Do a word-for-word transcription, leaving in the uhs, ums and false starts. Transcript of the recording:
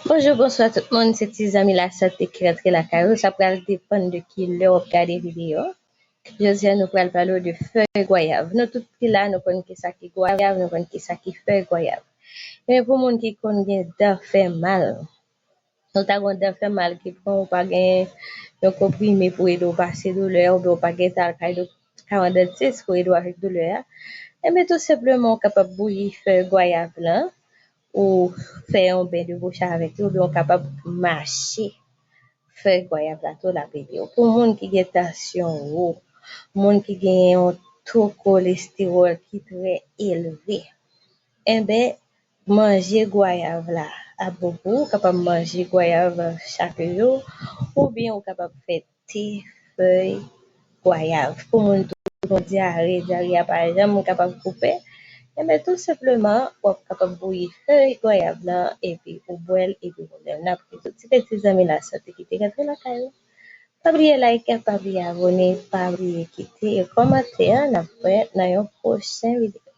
Bonjou, bonswa tout moun, se ti zanmi lasante ki rantre lakay ou. Sa pral depann de ki lè w ap gade videyo. Jodi a, nou pral pale w de fèy gwayav. Nou tout ki la, nou konn kisa ki gwayav, nou konn kisa ki fèy gwayav. Men pou moun ki konn gen dan fè mal, ou ta gen dan fè mal ki pran, ou pa gen yon konprime pou ede w pase doulè, oubyen ou pa gen tan al kay dok- ka yon dantis pou ede w avèk doulè a, enben tou senpleman ou kapab bouyi fèy gwayav lan, ou fè yon ben de bouch avèk li, oubyen ou kapab mache fèy gwayav la tou, l ap ede w. Pou moun ki gen tansyon wo, moun ki gen yon to kolestewòl ki trè elve, enben manje gwayav la ap bon pou ou. Ou kapab manje gwayav chak jou, oubyen ou kapab fè te fèy gwayav. Pou moun tou ki gen dyare, dyare a pa janm kapab koupe, enben tou senpleman w ap kapab bouyi fèy gwayav lan epi ou bwè l epi ou menm. N ap kite tout ti peti zanmi lasante ki te rantre lakay ou. Pa bliye like, pa bliye abòne, pa bliye kite kòmantè, n ap wè nan yon pwochen videyo.